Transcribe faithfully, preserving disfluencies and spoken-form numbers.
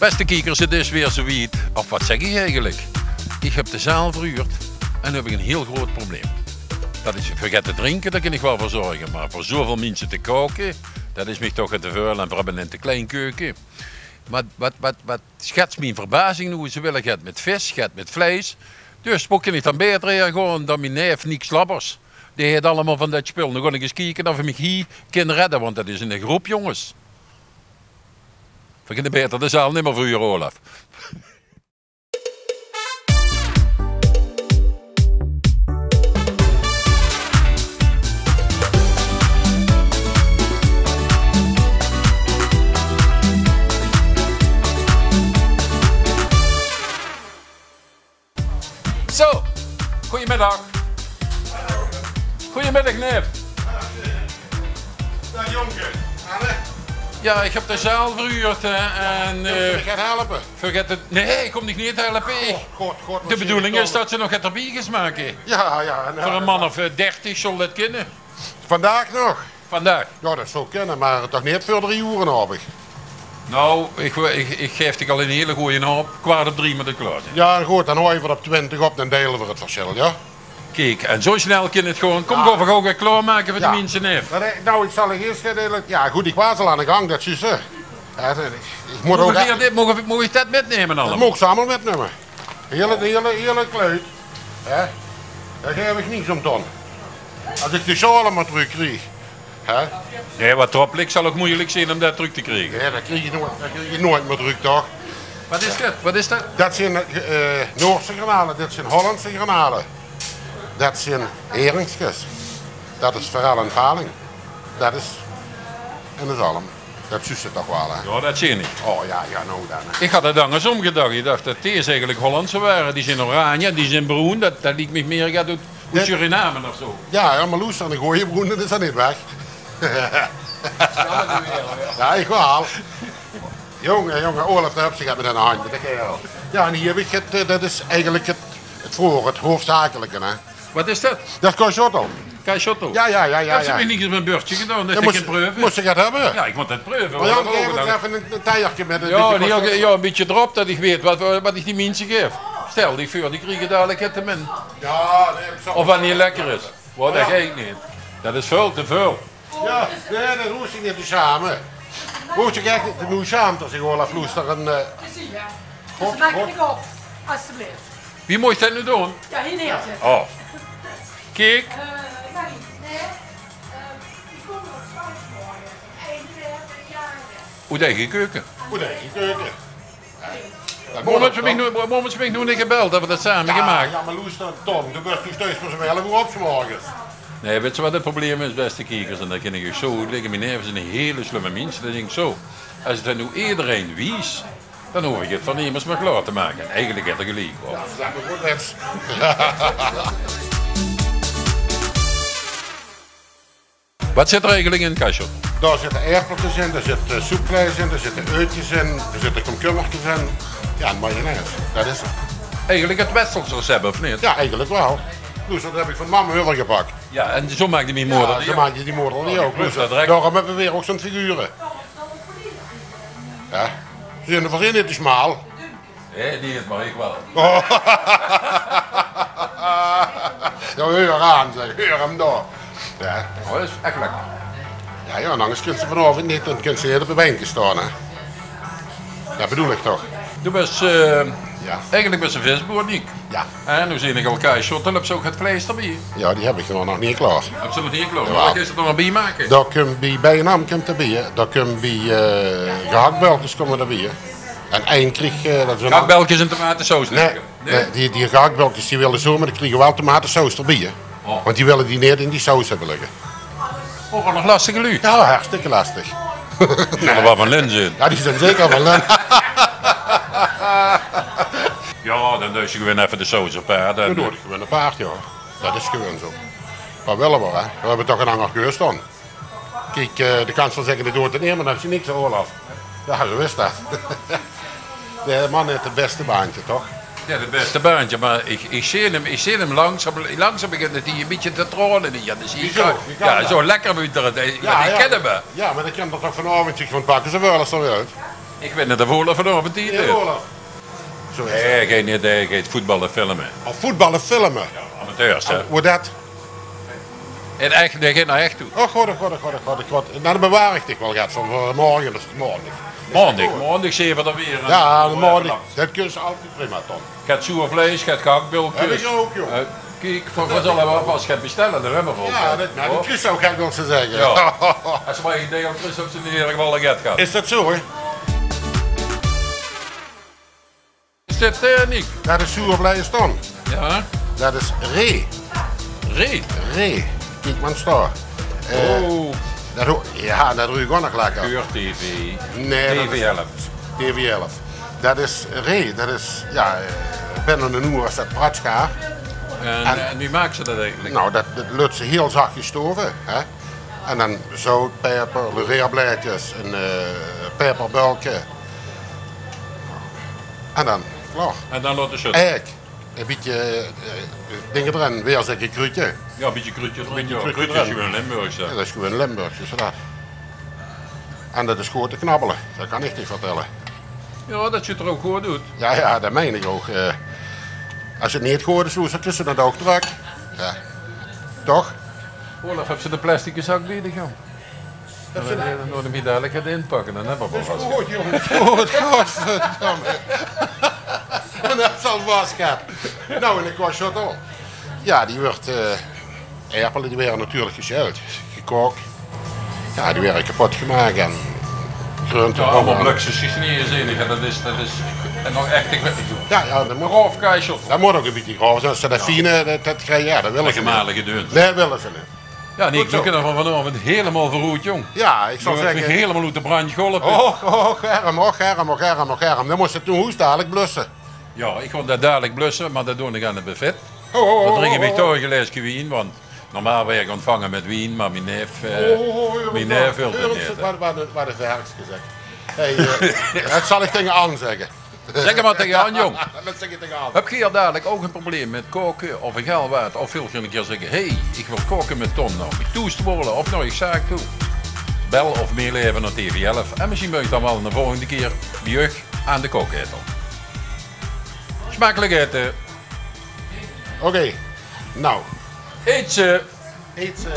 Bèste kiekers, 't is weer zoe wied. Of wat zègk ich eigelik? Ich höb de zaal verhuurd en noe höb ich ein hieël groeat probleem. Dat is, veur get te drinke, dao kin ich waal veur zörge, mer veur zoeväöl minse te kaoke, dat is mich toch get te väöl. En veer höbbe ein te klein keuke. Mer wat, wat, wat schets mien verbazing noe? Ze wille get mit vis, get mit vleis. Dus wo kin ich dan baeter haer gaon dan mien naef Niek Slabbers? Dae haet allemaol van dat spul. Noe gaon ich ins kieke of ich mich hie kin redde, want dat is ein groep, jónges. Veer kinne baeter de zaal nimmer verhure, Olaf. Zo, goojemiddig. Goojemiddig, neef. Daag, jónke. Jao, ich höb de zaal verhuurd, hè, en, eh, veur get te helpe? Nae, ich kóm dich neet helpe. De bedoeling is dat ze nog get d'rbie gaon make. Jao, jao. Veur ein man of, eh, dertig zal dat kinne. Vandaag nog? Vandaag. Jao, dat zou kinne, mer toch neet veur drie oere, haop ich. Noe, ich, ich, ich gaef dich al eine hieële gooje haop. Kwart op drie mót 't klaor zeen. Jao, good, dan haoje v'r 't op twintig op, dan deile v'r 't versjil, jao? Kiek, en zoe snel kin 't gaon. Kóm, gaon v'r gaw get klaormake veur die minse, neef. Noe, ich zal ieërs get eigelik, jao, good, ich waas al aan de gang, dat zuus se. Jao, ich mót ouch... Maag ich, maag ich dat mitnumme allemaol? Dat moogs se allemaol mitnumme. Hieël, hieël, hieël kluit. Hè? Dao gaef ich niks óm, Ton. Es ich die sjaol mer trökkrieg. Hè? Nae, wat d'rop lik zal ouch meujelik zeen óm dat trök te kriege. Nae, dat krieg ich noeats, dat krieg ich noeats mieër trök, toch? Wat is dat? Wat is dat? Dat zeen, eh, Noorse garnale, dit zeen Hollandse garnale. Dat zeen heringskes. Dat is forel en paling. Dat is, en dat is allemaol. Dat zuus se toch waal, hè? Jao, dat zeen ich. Oh, jao, jao, noe dan, hè. Ich had 't angers ómgedach. Ich dach dat dees eigelik Hollandse wore. Die zeen oranje, die zeen broen. Dat, dat liek mich mieër get oet, oet Suriname of zoe. Jao, jao, mer loester, eine gooje broene, dat is d'r neet weg. Jao, ich waal. Jónge, jónge, Olaf, dao höbs se get mit in de handj, mit de kaerel. Jao, en hie höb ich 't, eh, dat is eigelik 't, 't veur, 't hoofzakelike, hè. Wat is dat? Dat is cachoto. Cachoto? Jao, jao, jao, jao. Höbs se mich neet ins op ein bördje gedaon, dat ich 't kin preuve? Mós se get höbbe. Jao, ich mót 't preuve. Mer jao, gaef ins effe ein, ein teierke mit, ein bietje cachoto. Jao, ein bietje d'rop, dat ich weit wat, wat ich die minse gaef. Stel dich veur, die kriege dalik 't te min. Jao, nae, ich zal... Of wat neet lekker is. Wat, dat geit neet. Dat is väöl te väöl. Jao, nae, dao hoofs se dich neet te sjame. Hoofs se dich ech neet te sjame, es ich Olaf loester en, eh... Plezeer. Hop, hop. Wie mót ich dat noe doon? Jao, hie neerzètte. Oh. Kiek. Oet eige keuke. Oet eige keuke. Waorom höbs se mich noe, waorom höbs se mich noe neet gebeld, dat v'r dat same gemaak? Jao, mer loester, Ton, doe bös toch thoes pas óm elf oer op 's morges. Nae, wèts se wat 't probleem is, bèste kiekers, en dao kin ich uch zoe oetlègke, mien naef is eine hiele slumme mins, dae dink zoe: es 't noe ederein wies, dan hoof ich 't veur nemes mieër klaor te make. En eigelik haet 'r geliek, huur. Jao, dat is good, wèts. Wat zit d'r eigelik in, Cachot? Dao zitte aerpelkes in, dao zit, eh, soepvleis in, dao zitte uitjes in, dao zitte komkummerkes in. Jao, en mayonaise. Dat is 't. Eigelik 't Westers recept, of neet? Jao, eigelik waal. Dus dat höb ich van mam euvergepak. Jao, en zoe maakde mien moder die ouch. Zoe maakde die moder die ouch. Dus daorum höbbe veer ouch zoe'n figuur. Jao. Ze zeen, veer zeen neet te smaal. Hè, die is, mer ich waal. Oh. Jao, heur aan, zèk, heur 'm dao. Jao. Oh, dat is ech lekker. Jao, jao, en angers kins se vanaovend neet, dan kins se neet op de benkes staon, hè. Dat bedoel ich toch. Doe bès, eh, eigelik bès se visboer, Niek. Jao. En noe zeen ich al kaasjotte, höbs se ouch 't vleis d'rbie? Jao, die höb ich nog neet klaor. Höbs se nog neet klaor? Jao. Mer wat geis se d'r nog bie make? Dao kump bie, bie 'n ham kump d'rbie, hè. Dao kump bie, eh, gehaktbölkes kómme d'rbie, hè. En ein krieg, eh, dat is 'n... Gehaktbölkes in tomatesaus, nae, nae, die, die gehaktbölkes, die wille zoe, mer die kriege waal tomatesaus d'rbie, hè. Oh. Want die wille die neet in die saus höbbe ligke. Oh, wat nog lastige luuj. Jao, hartstikke lastig. Die zölle waal van Lin zeen. Jao, die zeen zeker van Lin. Jao, dan duis se gewoon effe de saus apaart, hè. Dan doon ich gewoon apaart, jao. Dat is gewoon zoe. Wat wille v'r, hè? V'r höbbe toch 'n anger keus dan. Kiek, eh, de kans van zègke, dae doot 't neet, mer dan höbs se niks, Olaf. Jao, zoe is dat. De man haet 't bèste baantje, toch? Jao, 't bèste baantje, mer ich, ich zeen 'm, ich zeen 'm langzaam, langzaam begint 't hie e bietje te traole hie. Jao, dat is hie... Wieso? Wie kan dat? Jao, zoe lekker wie 'r 't, eh, jao, jao. Jao, mer dan kan 'r toch vanaovend zich van pakke zoeväöl es 'r wilt. Ich weit neet of Olaf vanaovend hie is. Olaf. Zo is 't. Hae geit neet, hae geit voetballe filme. Oh, voetballe filme? Jao, amateurs, hè. Oh, wo dat? In Ech, hae geit nao Ech toe. Oh god, oh god, oh god, oh god, oh god. Noe, dan bewaar ich dich waal get van veur maondig, dus maondig. Maondig, maondig zeen v'r d'r weer. Jao, maondig. Dat kins se altied prima, Ton. Get zoer vleis, get gehaktbulke. Höb ich ouch, jóng. Eh, kiek, v'r, v'r zölle waal vas get bestelle, dao höbbe v'r ouch. Jao, dat, noe, dat kins se ouch get, wils se zègke. Jao. Es v'r ein deil kins se ouch in eder geval get gaon. Is dat zo, hè? Is dit, eh, Niek? Dat is zoer vleis, Ton. Jao. Dat is ree. Ree? Ree. Kiek mer ins dao. Eh, oh. Dat ho-, jao, dat ruuk ouch nog lekker. Geur T V. Nae, dat is T V elf. T V elf. Dat is ree, dat is, jao, eh, binne ein oer is dat pratsjaar. En, en, eh, wie maak se dat eigelik? Noe, dat, dat löts se hiel zachjes stove, hè. En dan zout, peper, laurierblaedjes, ein, eh, peperbulke. En dan klaor. En dan laote sjödde. Eigelik. Ein bietje, eh, dinger d'rin, weer zègke kruutje. Jao, ein bietje kruutje d'rin. Bietje kruutje d'rin. Kruutje is gewoon Limburgs, hè. Jao, dat is gewoon Limburgs, is dat. En dat is good te knabbele, dat kan ich dich vertèlle. Jao, dat zuut d'r ouch good oet. Jao, jao, dat mein ich ouch. Eh, es 't neet good is, doon se 't tussendoor ouch trök. Jao. Toch? Olaf, höbs se de plastieke zak bie dich, jóng? Höbs se dat? Dan mót ich dadelik get inpakke, dan höbbe v'r vas. Good, jóng. Good, godverdomme. En dat zal vas gaon. Noe, en de kwasjottel. Jao, die wuuert, eh, aerpele, die waere natuurlik gesjeld, gekook. Jao, die waere kepot gemaak en greunte. Jao, allemaol blökskes gesneje, zeen ich. En dat is, dat is, en nog ech, ich weit neet wie. Jao, jao, dat mót, graof kaesjottel. Dat mót ouch ein bietje graof zeen. Es se dat fiene, dat, dat kriege, jao, dat wille ze neet. Gemale gedeunte. Nae, wille ze neet. Jao, Niek, v'r kinne van vanaovend hielemaol veuroet, jóng. Jao, ich zou zègke, hielemaol oet de brandj geholpe. Och, och, erm, och, erm, och, erm, och, erm. Dan mós se 't noe hoes dadelik blusse. Jao, ich gaon dat dadelik blusse, mer dat doon ich aan 't buffet. Ho, ho, ho, ho. Dan drink ich toch ein glaeske wien, want normaal waer ich óntvange mit wien, mer mien neef, eh, mien neef wil dat neet, hè. Wat, wat, wat ein verkske, zèk. Hey, eh, dat zal ich taenge An zègke. Zèk 't mer taenge An, jóng. Dat zèk ich taenge An. Höb geer dadelik ouch ein probleem mit kaoke of egaal waat? Of wilt geer ein kier zègke: hey, ich wil kaoke mit Ton, nao mich toe stoeële of nao eur zaak toe? Bel of mail effe nao T V elf. En mesjien bön ich dan waal de volgende kier bie uch aan de kaokkaetel. Smakelik aete. Oké. Noe. Eetse. Eetse.